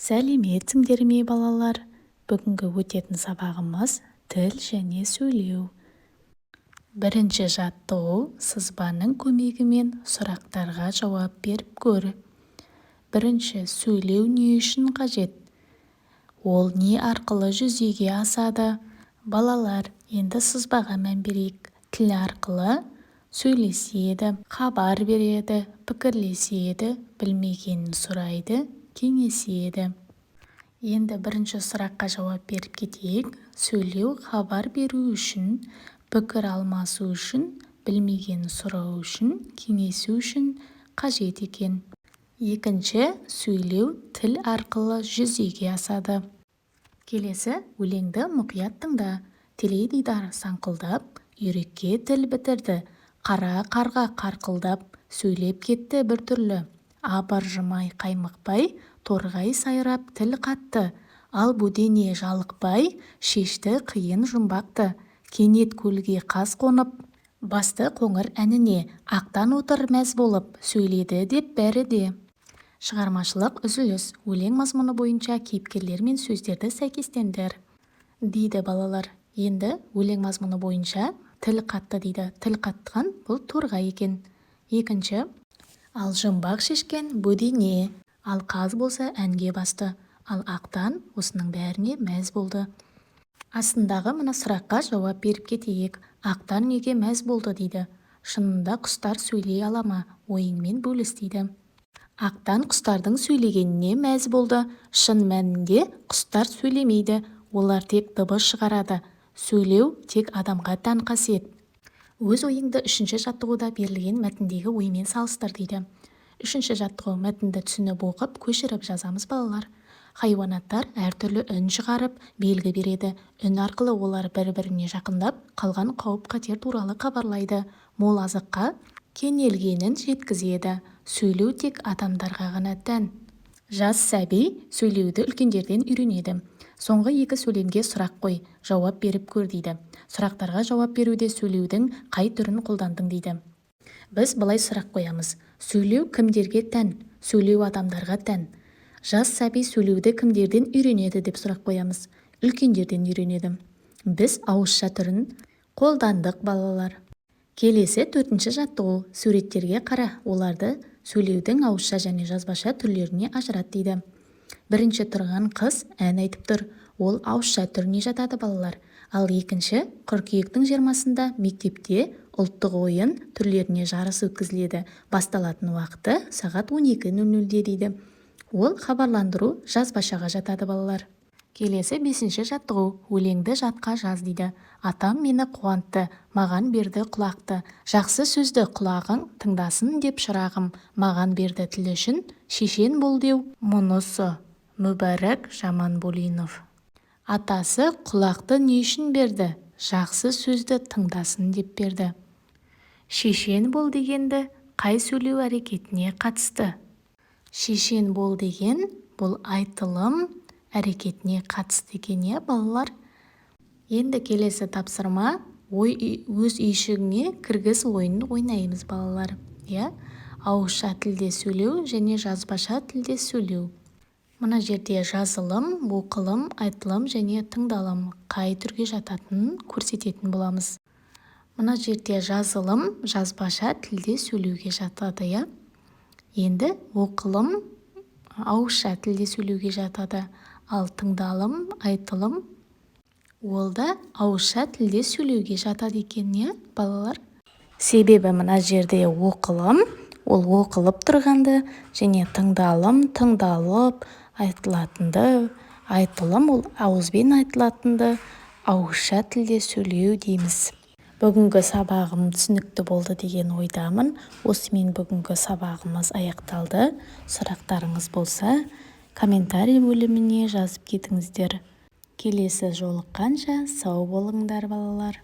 Сәлеметсіңдер ме, балалар! Бүгінгі өтетін сабағымыз – тіл және сөйлеу. Бірінші жаттығу: сызбаның көмегімен сұрақтарға жауап беріп көр. Бірінші, сөйлеу не үшін қажет? Ол не арқылы жүзеге асады? Балалар, енді сызбаға мән берейік. Тіл арқылы сөйлеседі, хабар береді, пікірлеседі, білмегенін сұрайды, кеңеседі. Енді бірінші сұраққа жауап беріп кетейік. Сөйлеу хабар беру үшін, пікір алмасу үшін, білмегенін сұрау үшін, кеңесу үшін қажет екен. Екінші, сөйлеу тіл арқылы жүзеге асады. Келесі, өлеңді мұқият тыңда. Теледидар саңқылдап, үйрекке тіл бітірді. Қара қарға қарқылдап, сөйлеп кетті біртүрлі. Абыржымай, қаймықпай, торғай сайрап тіл қатты. Ал бөдене жалықпай, шешті қиын жұмбақты. Кенет көлге қаз қонып, басты қоңыр әніне. Ақтан отыр мәз болып, сөйледі деп бәрі де. Шығармашылық үзіліс: өлең мазмұны бойынша кейіпкерлер мен сөздерді сәйкестендір, дейді. Балалар, енді өлең мазмұны бойынша тіл қатты дейді. Тіл қатқан бұл торғай екен. Екінші, ал жұмбақ шешкен бөдене, ал қаз болса әнге басты, ал ақтан осының бәріне мәз болды. Астындағы мына сұраққа жауап беріп кетейік. Ақтан неге мәз болды дейді? Шынында құстар сөйлей ала ма? Ойыңмен бөліс дейді. Ақтан құстардың сөйлегеніне мәз болды. Шын мәнінде құстар сөйлемейді, олар тек дыбыс шығарады. Сөйлеу тек адамға тән қасиет. Өз ойыңды үшінші жаттығуда берілген мәтіндегі оймен салыстыр, дейді. Үшінші жаттығу: мәтінді түсініп оқып, көшіріп жазамыз, балалар. Хайуанаттар әртүрлі үн шығарып, белгі береді. Үн арқылы олар бір-біріне жақындап қалған қауіп-қатер туралы хабарлайды, мол азыққа кенелгенін жеткізеді. Сөйлеу тек адамдарға ғана тән. Жас сәби сөйлеуді үлкендерден үйренеді. Соңғы екі сөйлемге сұрақ қой, жауап беріп көр, дейді. Сұрақтарға жауап беруде сөйлеудің қай түрін қолдандың, дейді. Біз былай сұрақ қоямыз: сөйлеу кімдерге тән? Сөйлеу адамдарға тән. Жас сәби сөйлеуді кімдерден үйренеді деп сұрақ қоямыз. Үлкендерден үйренеді. Біз ауызша түрін қолдандық, балалар. Келесі, төртінші жаттығу: суреттерге қара, оларды сөйлеудің ауызша және жазбаша түрлеріне ажырат, дейді. Бірінші тұрған қыз ән айтып тұр. Ол ауызша түріне жатады, балалар. Ал екінші, қыркүйектің 20-сында мектепте ұлттық ойын түрлеріне жарыс өткізіледі, басталатын уақыты сағат 12:00-де, дейді. Ол хабарландыру, жазбашаға жатады, балалар. Келесі, бесінші жаттығу: өлеңді жатқа жаз, дейді. Атам мені қуантты, маған берді құлақты. Жақсы сөзді құлағың тыңдасын деп, шырағым, маған берді тіл үшін шешен бол деу. Мұнысы Мүбәрак Жаманболинов. Атасы құлақты не үшін берді? Жақсы сөзді тыңдасын деп берді. Шешен бол дегенді қай сөйлеу әрекетіне қатысты? Шешен бол деген бұл айтылым әрекетіне қатысты екен, иә, балалар? Енді келесі тапсырма: ой, өз үйшігіңе кіргіз ойынын ойнаймыз, балалар, иә. Ауызша тілде сөйлеу және жазбаша тілде сөйлеу. Мына жерде жазылым, оқылым, айтылым және тыңдалым қай түрге жататынын көрсететін боламыз. Мына жерде жазылым жазбаша тілде сөйлеуге жатады, иә. Енді оқылым ауызша тілде сөйлеуге жатады, ал тыңдалым, айтылым ол да ауызша тілде сөйлеуге жатады екен, иә, балалар? Себебі мына жерде оқылым ол оқылып тұрғанды және тыңдалым тыңдалып айтылатынды, айтылым ол ауызбен айтылатынды ауызша тілде сөйлеу дейміз. Бүгінгі сабағым түсінікті болды деген ойдамын. Осымен бүгінгі сабағымыз аяқталды. Сұрақтарыңыз болса, комментарий бөліміне жазып кетіңіздер. Келесі жолыққанша сау болыңдар, балалар!